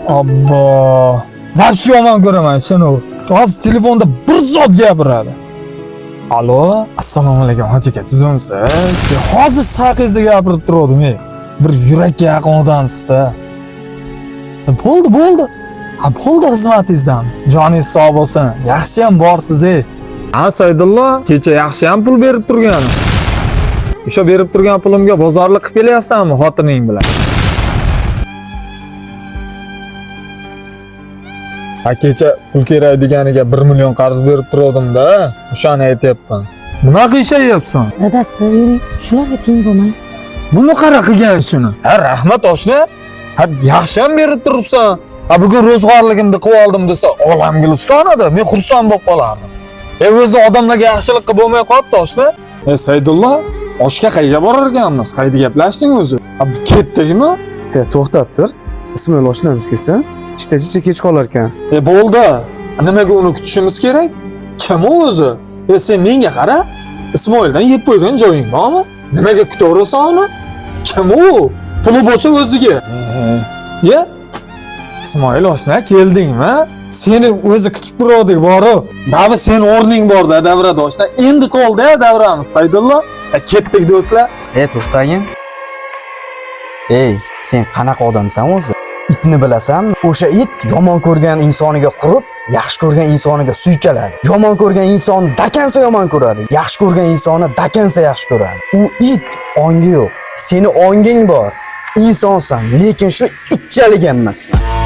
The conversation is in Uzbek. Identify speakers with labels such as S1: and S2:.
S1: Obbo. Вообще yomon ko'raman shuni. Hozir telefonda bir soat gapiradi. Alo, assalomu alaykum hoji aka, tuzukmisiz? Hozir saqingizda gapirib turgandim, ey. Bir yurakka yaqin odamsiz-da. Bo'ldi, bo'ldi. Ha, bo'ldi, xizmatingizdamiz. Joningiz sog' bo'lsin. Yaxshi ham borsiz, ey. Ha, Saydullo, kecha yaxshi ham pul berib turgan. O'sha berib turgan pulimga bozorlik qilib kelyapsanmi xotining bilan? Ha, kecha pul kerak deganiga 1 million qarz berib turgandim-da, o'shani aytyapman. Nima qilishayapsan?
S2: Dadasi, yuring, shularga teng bo'lmang.
S1: Buni qara qilgan shuni. Ha, rahmat oshna. Ha, yaxshi ham berib turibsan. Ha, bugun ro'zg'orligimni qilib oldim desa, olam guliston edi. Men xursand bo'lib qolardim. E, o'zi odamlarga yaxshilik qilib bo'lmay qolibdi oshna. E, Saydullo, oshga qayerga borar ekanmiz? Qayerda gaplashding o'zi? Ha, ketdikmi?
S3: He, to'xtab tur. Ismoil oshnamiz kelsa, ishda jicha kech qolar ekan.
S1: E, bo'ldi. Nimaga uni kutishimiz kerak? Kim u o'zi? E, sen menga qara. Ismoildan yeb qo'ygan joying bormi? Nimaga kutaverasan uni? Kim u? Puli bo'lsa o'ziga. Ye? Ismoil oshna, keldingmi? Seni o'zi kutib turgandik boru. Babi sen o'rning borda davrada oshna. Endi qoldi davramiz Saydullo. E, ketdik do'stlar.
S4: E, to'xtagin. Ey, sen qanaqa odamsan o'zi? Itni bilasanmi? O'sha it yomon ko'rgan insoniga hurib, yaxshi ko'rgan insoniga suykaladi. Yomon ko'rgan insonni dakansa yomon ko'radi, yaxshi ko'rgan insonni dakansa yaxshi ko'radi. U it ongi yo'q. Seni onging bor. Insonsan, lekin shu itchalik emassan.